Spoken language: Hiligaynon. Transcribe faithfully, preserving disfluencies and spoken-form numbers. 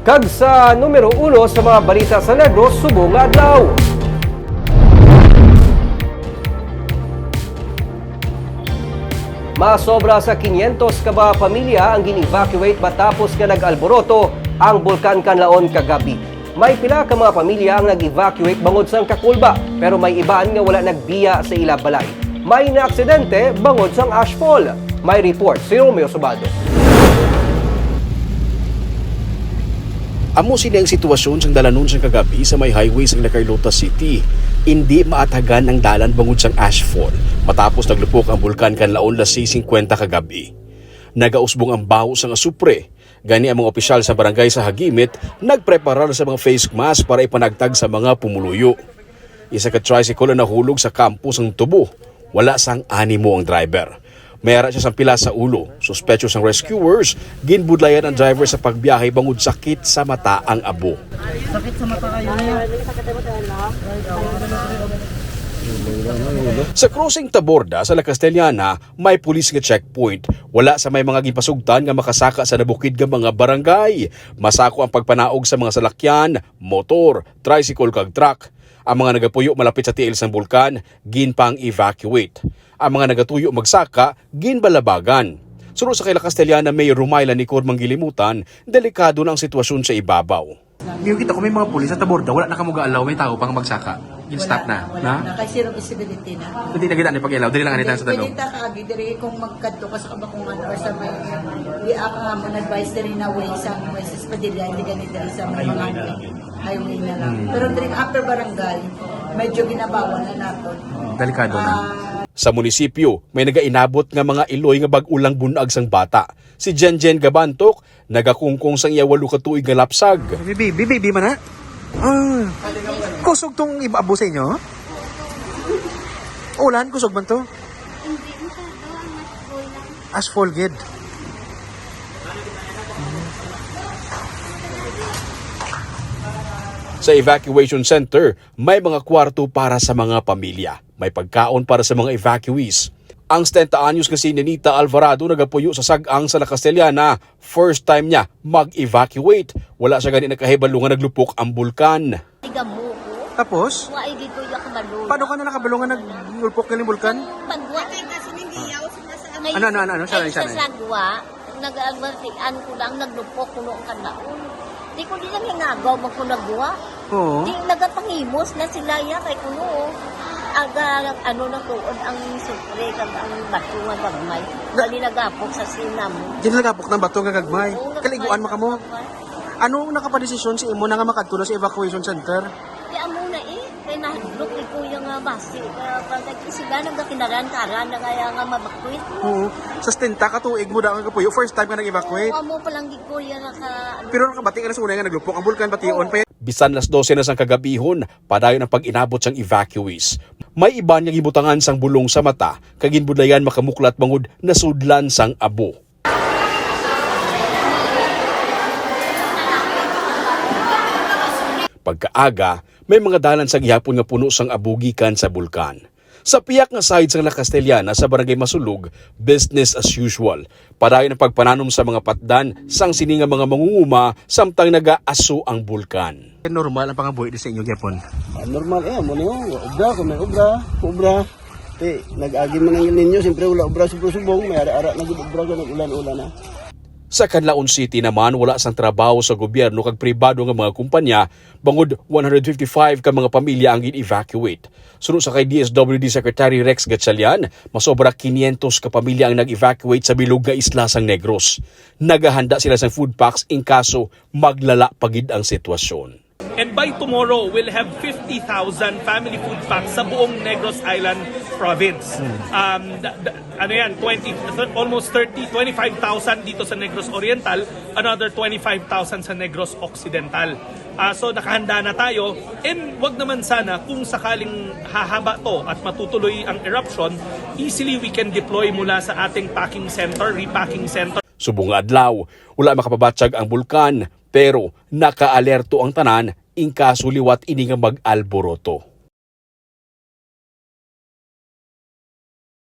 Kag sa numero uno sa mga balita sa Negros subong nga adlaw. Masobra sa quinientos ka mga pamilya ang gin-evacuate matapos nga nag-alboroto ang Bulkan Kanlaon kagabi. May pila ka mga pamilya ang nag-evacuate bangod sang kakulba, pero may iban nga wala nagbiya sa ila balay. May naaksidente bangod sang ashfall. May report si Romeo Subaldo. Amo sini ang sitwasyon sang dalanon sang kagabi sa may highway sang La Carlota City. Indi maatagan ang dalan bangod sang ashfall matapos naglupok ang Bulkan Kanlaon las seis singkwenta kagabi. Nagausbong ang baho sang asupre. Gani ang mga opisyal sa barangay sa Hagimit nagpreparar sa mga face mask para ipanagtag sa mga pumuluyo. Isa ka tricycle ang nahulog sa kampo sang tubo. Wala sang animo ang driver. May ara siya sang pilas sa ulo. Suspetso sang rescuers, ginbudlayan ang driver sa pagbiyahe bangod sakit sa mata ang abo. Sakit sa mata kayo niya. Sa crossing Taborda sa La Castellana, may pulis nga checkpoint. Wala sa may mga ginpasugtan nga makasaka sa nabukid nga mga barangay. Masako ang pagpanaog sa mga salakyan, motor, tricycle kag truck. Ang mga nagapuyo malapit sa tiil sang bulkan, ginpang-evacuate. Ang mga nagatuyo magsaka, ginbalabagan. Suno sa kay La Castellana Mayor Rumayla Nicor Manggilimutan, delikado na ang sitwasyon sa ibabaw. Yung kita ko may mga pulis sa Taborda, wala na kamo gaalaw, may tao pang magsaka. Gin-stop na, na? Wala na, kay zero visibility na. Hindi na kita ni pag-ilaw, dili lang anita sa Dili, dalo. Dili ta kaagi, diri kung magkadto ka sa Kabakungan or sa may, di ako nga mo nag-advise diri na way sa Moises Padilla, hindi ganito sa may mga highway na lang. Hmm. Pero diri upper barangay, medyo ginabawan na nato. Delikado na. Ah, Sa munisipyo, may nagainabot nga mga iloy nga bag-o lang bunag sang bata. Si Jenjen Gabantok, nagakungkong sang iya walo ka tuig nga lapsag. Baby, baby, baby man na? Ah, kusog tong iba abo sa inyo? Ulan, kusog man to? Hindi, masyado. Ang mas full lang. As full gid. Sa evacuation center, may mga kwarto para sa mga pamilya. May pagkaon para sa mga evacuees. Ang setenta anyos nga si Nenita Alvarado nagapuyo sa sag-ang sa La Castellana. First time niya mag-evacuate. Wala siya gani nakahibalo nga naglupok ang bulkan. Tiga mo ko. Tapos? Wa, ay, di ko iya kabalo. Paano ka na nakabalo nga naglupok galing bulkan? Pagwa. Ay, kasi nandiyaw sa mga sa Ano, ano, ano, ano? Ay, Sanay, sa sanay. Sagwa. Nag-, nag-, ano ko lang, naglupok kuno ang kanaon. Di ko di lang hinagaw magkunagwa. Oo. Di nagapangimos na sila ya kay kuno. Aga, ano na tuod ang sukre kag ang bato nga gagmay. Na- Dali nagapok sa sinam. Di nagapok ng bato nga gagmay. Oo, Kaliguan nagapok maka mo. Gagmay. Ano ang nakapadesisyon sa imo na nga makadto na sa evacuation center? Di amo na eh. Kay nahadlok ni kuya nga basi. Kaya pag sila nagkakinaran-karan na kaya nga mabakwit. Oo. Sa setenta ka tuig mo da nga kapuyo, first time ka nag-evacuate? Oo, amo pa lang gid kuya naka, ano. Pero nakabati ka na sa una nga naglupok ang bulkan, bation pa yan. Bisan las dose na sang kagabihon, padayon ang pag-inabot sang evacuees. May iban nga gibutangan sang bulong sa mata, kag ginbudlayan makamuklat bangod nasudlan sang abo. Pagkaaga, may mga dalan sa gihapon nga puno sang abo gikan sa bulkan. Sa piyak nga side sang La Castellana sa Barangay Masulog, business as usual. Padayon ang pagpananom sa mga patdan sang sini nga mga mangunguma samtang nagaaso ang bulkan. Normal ang pangabuhi di sa inyo gyapon? Ah, normal eh, amo niyo, obra, kung may obra, obra. Ti, nag-agi man ang El Niño, siyempre wala obra subong-subong, may ara-ara na gid obra kung nag-ulan-ulan na. Sa Canlaon City naman, wala sang trabaho sa gobyerno kag pribado nga mga kumpanya, bangod one hundred fifty-five ka mga pamilya ang gin-evacuate. Suno sa kay D S W D Secretary Rex Gatchalian, masobra quinientos ka pamilya ang nag-evacuate sa bilog nga isla sang Negros. Nagahanda sila sang food packs in kaso maglala pa gid ang sitwasyon. And by tomorrow, we'll have fifty thousand family food packs sa buong Negros Island province. Hmm. Um, the, the, ano yan, twenty, almost thirty, twenty-five thousand dito sa Negros Oriental, another twenty-five thousand sa Negros Occidental. Ah, so nakahanda na tayo. And wag naman sana kung sakaling hahaba to at matutuloy ang eruption, easily we can deploy mula sa ating packing center, repacking center. Subong nga adlaw, wala makapabatyag ang bulkan, pero nakaalerto ang tanan in kaso liwat ini nga mag-alboroto.